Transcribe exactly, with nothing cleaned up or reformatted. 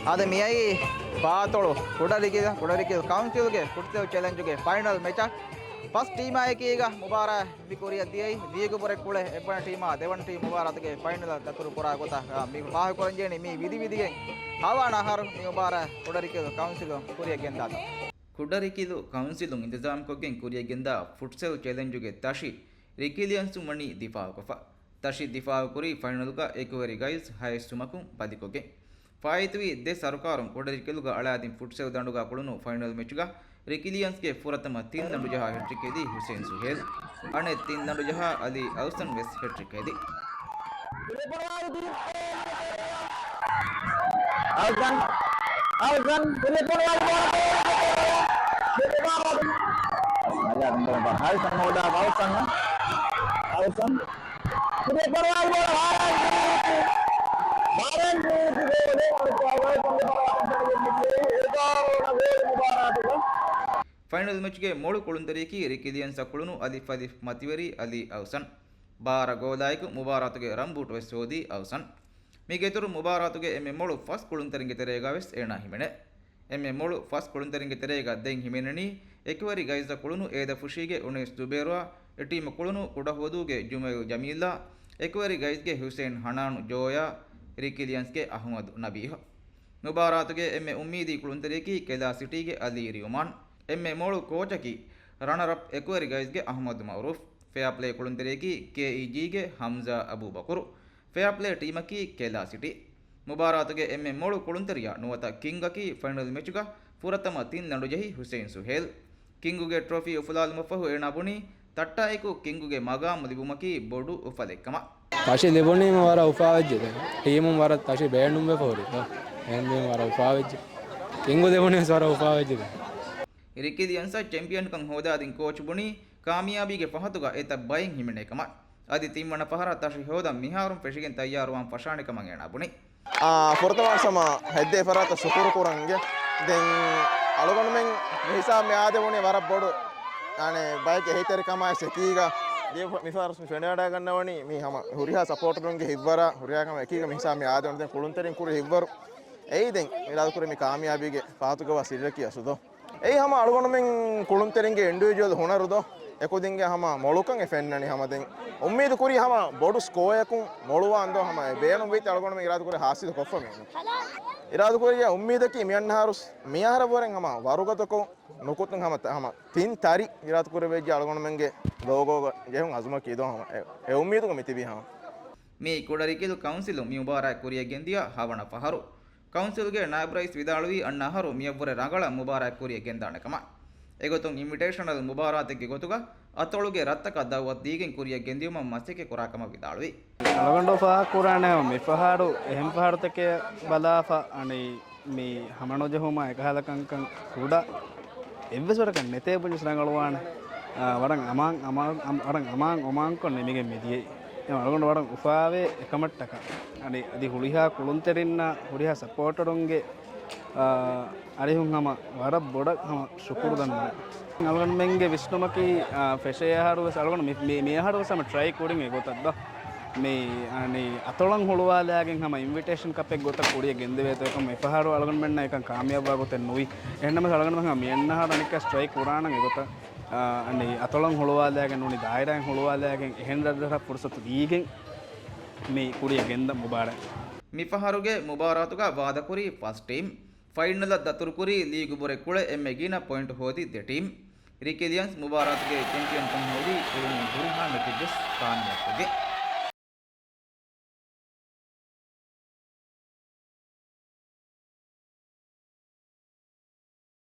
އާދެ، މިއައީ ބާތޮޅު ކުޑަރިކިލު، ކުޑަރިކިލު ކައުންސިލްގެ ފުޓްސަލް ޗެލެންޖުގެ ފައިނަލް މެޗަށް. ފަސް ޓީމާއެކީގަ މުބާރާތް މި ކުރިއަށް ދިޔައީ. ލީގު ބުރެ ކުޅެ އެއްވަނަ ޓީމާ ދެވަނަ ޓީމް މުބާރާތުގެ ފައިނަލަށް ދަތުރު ކުރާ ގޮތަށް، އާ، މި ފާހަގަކުރަންޖެހެނީ މި ވިދި ވިދިގެން ހަވާނަ އަހަރު މި މުބާރާތް ކުޑަރިކިލު ކައުންސިލުން ކުރިއަށް ގެންދާތޯ. ކުޑަރިކިލު ކައުންސިލުން އިންތިޒާމްކޮށްގެން ކުރިއަށް ގެންދާ ފުޓްސަލް ޗެލެންޖުގެ ތަށި ރިކިލިއަންސުން ވަނީ ދިފާއުކޮށްފަ. ތަށި ދިފާއުކުރީ ފައިނަލްގަ އެކުވެރި ގައިޒް ހައެއް ސުމަކުން ބަލިކޮށްގެން. ފާއިތުވި ދެ ސަރުކާރުން ކުޑަރިކިލުގަ އަޅާދިން ފުޓްސަލް ދަނޑުގަ ކުޅުނު ފައިނަލް މެޗުގަ ރިކިލިއަންސްގެ ފުރަތަމަ ތިން ލަނޑު ޖަހާ ހެޓްރިކް ހެދި ހުސެއިން ސުހޭލް. އަނެއް ތިން ލަނޑު ޖަހާ އަލީ އައުސަން ވެސް ހެޓްރިކް ހެދި. އައުސަން، އައުސަން، އައުސަން. އައުސަން. ފައިނަލް މެޗުގެ މޮޅު ކުޅުންތެރިޔަކީ ރިކިލިއަންސަށް ކުޅުނު އަލިފް އަލިފް މަތިވެރި އަލީ އައުސަން. ބާރަ ގޯލާއެކު މުބާރާތުގެ ރަން ބޫޓު ވެސް ހޯދީ އައުސަން. މީގެއިތުރު މުބާރާތުގެ އެންމެ މޮޅު ފަސް ކުޅުންތެރިންގެ ތެރޭގަ ވެސް އޭނާ ހިމެނޭ. އެންމެ މޮޅު ފަސް ކުޅުންތެރިންގެ ތެރޭގަ ދެން ހިމެނެނީ އެކުވެރި ގައިޒަށް ކުޅުނު އޭދަފުށީގެ އުނައިސް ޒުބޭރުއާ، އެ ޓީމަށް ކުޅުނު ކުޑަހުވަދޫގެ ޖުމޭލް ޖަމީލާ، އެކުވެރި ގައިޒްގެ ހުސެއިން ހަނާނު ޖޯޔާ، ރިކިލިއަންސްގެ އަހުމަދު ނަބީހު. މުބާރާތުގެ އެންމެ އުއްމީދީ ކުޅުންތެރިޔަކީ ކެލާ ސިޓީގެ އަލީ ރިއުމާން. އެންމެ މޮޅު ކޯޗަކީ ރަނަރަޕް އެކުވެރި ގައިޒްގެ އަހުމަދު މައުރޫފް. ފެއާޕްލޭ ކުޅުންތެރިޔަކީ ކޭއީޖީގެ ހަމްޒާ އަބޫބަކުރު. ފެއާޕްލޭ ޓީމަކީ ކެލާ ސިޓީ. މުބާރާތުގެ އެންމެ މޮޅު ކުޅުންތެރިޔާ ނުވަތަ ކިންގަކީ ފައިނަލް މެޗުގަ ފުރަތަމަ ތިން ލަނޑު ޖެހި ހުސެއިން ސުހޭލް. ކިންގުގެ ޓްރޮފީ އުފުލާލުމަށްފަހު އޭނާ ބުނީ، ތައްޓާއެކު ކިންގުގެ މަގާމު ލިބުމަކީ ބޮޑު އުފަލެއްކަމަށް. ތަށި ލިބުނީމަ ވަރަށް އުފާވެއްޖެ ދެން. ޓީމުން ވަރަށް ތަށި ބޭނުންވެފަ ހުރިތޯ. އެހެންވީމަ ވަރަށް އުފާވެއްޖެ. ކިންގު ލިބުނީސް ވަރަށް އުފާވެއްޖެ ދެން. ރިކިލިއަންސަށް ޗެމްޕިއަންކަން ހޯދާދިން ކޯޗު ބުނީ، ކާމިޔާބީގެ ފަހަތުގަ އެތައް ބައެއް ހިމެނޭ ކަމަށް. އަދި ތިންވަނަ ފަހަރަށް ތަށި ހޯދަން މިހާރުން ފެށިގެން ތައްޔާރުވާން ފަށާނެ ކަމަށް އޭނާ ބުނި. އާ، ފުރަތަމަ ފަސް ހަމަ ހެއްދޭ ފަރާތަށް ޝުކުރު ކުރަން އިނގޭ. ދެން އަޅުގަނޑުމެން މިހިސާބް މި އާދެވުނީ ވަރަށް ބޮޑު، އަނެއް ބައެއްގެ އެހީތެރިކަމާއި އެކީގަ. ދިޔަ މި ފަހަރު ފެނިވަޑައިގަންނަވަނީ މި ހަމަ ހުރިހާ ސަޕޯޓަރުންގެ ހިތްވަރާ ހުރިހާ ކަމެއް އެކީގަ މިހިސާބް މި އާދެވުނީ. ދެން ކުޅުންތެރިން ކުރި ހިތްވަރު އެއީ ދެން އިރާދަކުރި މި ކާމިޔާބީގެ ފަހަތުގަވާ ސިއްރަކީ އަސުދޯ. އެއީ ހަމަ އަޅުގަނޑުމެން ކުޅުންތެރިންގެ އިންޑިވިޖުއަލް ހުނަރުދޯ އެކުދިންގެ ހަމަ މޮޅުކަން އެ ފެންނަނީ ހަމަ ދެން. އުއްމީދު ކުރީ ހަމަ ބޮޑު ސްކޯއަކުން މޮޅުވާންދޯ ހަމަ އެ ބޭނުންވީތީ އަޅުގަނޑުމެން އިރާދަކުރި ހާސިލް ކޮށްފަ މި. އިރާދަކުރި އުއްމީދަކީ މިއަންނަހަރު މިއަހަރަށްވުރެން ހަމަ ވަރުގަދަކޮށް ނުކުތުން ހަމަ ތަ-، ހަމަ ތިން ތަރި އިރާދަކުރެވިއްޖެ އަޅުގަނޑުމެންގެ ލޯގޯގަ ޖެހުން އަޒުމަކީ ދޯ ހަމަ އެ، އެ އުއްމީދުގަ މި ތިބީ ހަމަ. މި ކުޑަރިކިލު ކައުންސިލުން މި މުބާރާތް ކުރިއަށް ގެންދިޔަ ހަވަނަ ފަހަރު. ކައުންސިލްގެ ނާއިބް ރައީސް ވިދާޅުވީ އަންނަ އަހަރު މިއަށްވުރެ ރަނގަޅަށް މުބާރާތް ކުރިއަށް ގެންދާނެ ކަމަށް. އެގޮތުން އިންވިޓޭޝަނަލް މުބާރާތެއްގެ ގޮތުގަ އަތޮޅުގެ ރަށްތަކަށް ދައުވަތު ދީގެން ކުރިއަށް ގެންދިއުމަށް މަސައްކަތް ކުރާ ކަމަށް ވިދާޅުވި. އަޅުގަނޑު ފާހަގަކުރާނެ މި ފަހަރު އެހެން ފަހަރުތަކެއް ބަލާފަ އަނީ މި ހަމަނުޖެހުމާ އެކަހަލަ ކަންކަން ކުޑަ އެއްވެސް ވަރަކަށް ނެތޭ ބުނިސް ރަނގަޅުވާނެ. އާ، ވަރަށް އަމާން، އަމާން، އަމް-، ވަރަށް އަމާން އޮމާންކޮށް ނިމިގެން މިދިޔައީ. އެ އަޅުގަނޑު ވަރަށް އުފާވޭ އެކަމަށްޓަކާ. އަދި، އަދި ހުރިހާ ކުޅުންތެރިންނާ ހުރިހާ ސަޕޯޓަރުންގެ، އާ، އަރިހުން ހަމަ ވަރަށް ބޮޑަށް ހަމަ ޝުކުރު ދަންނަވަން. އަޅުގަނޑުމެންގެ ވިސްނުމަކީ، އާ، ފެށޭ އަހަރު ވެސް އަޅުގަނޑު މި، މި، މި އަހަރު ވެސް ހަމަ ޓްރައި ކުރިން އެގޮތަށް ދޯ. މި، އަނި، އަތޮޅަށް ހުޅުވާލާގެން ހަމަ އިންވިޓޭޝަން ކަޕެއް ގޮތަށް ކުރިއަށް ގެންދެވޭތޯ އެކަމަށް މިފަހަރު އަޅުގަނޑުމެންނަށް އެކަން ކާމިޔާބުވާ ގޮތެއް ނުވި. އެހެންނަމަވެސް އަޅުގަނޑުމެން ހަމަ މިއަންނަ އަހަރު އަނެއްކާ ޓްރައި ކުރާނަން އެގޮތަށް، އަ، އަނި، އަތޮޅަށް ހުޅުވާލާގެން ނޫނީ ދާއިރާއިން ހުޅުވާލާގެން އެހެން ރަށްރަށަށް ފުރުސަތު ދީގެން މި ކުރިއަށް ގެންދަން މުބާރާތް. މިފަހަރުގެ މުބާރާތުގަ ވާދަކުރީ ފަސް ޓީމް. ފައިނަލަށް ދަތުރުކުރީ ލީގު ބުރެ ކުޅެ އެންމެ ގިނަ ޕޮއިންޓް ހޯދި ދެ ޓީމް. ރިކިލިއަންސް މުބާރާތުގެ ޗެމްޕިއަންކަން ހޯދީ ކުޅުނު ހުރިހާ މެޗެއްވެސް ކާމިޔާބުކޮށްގެން.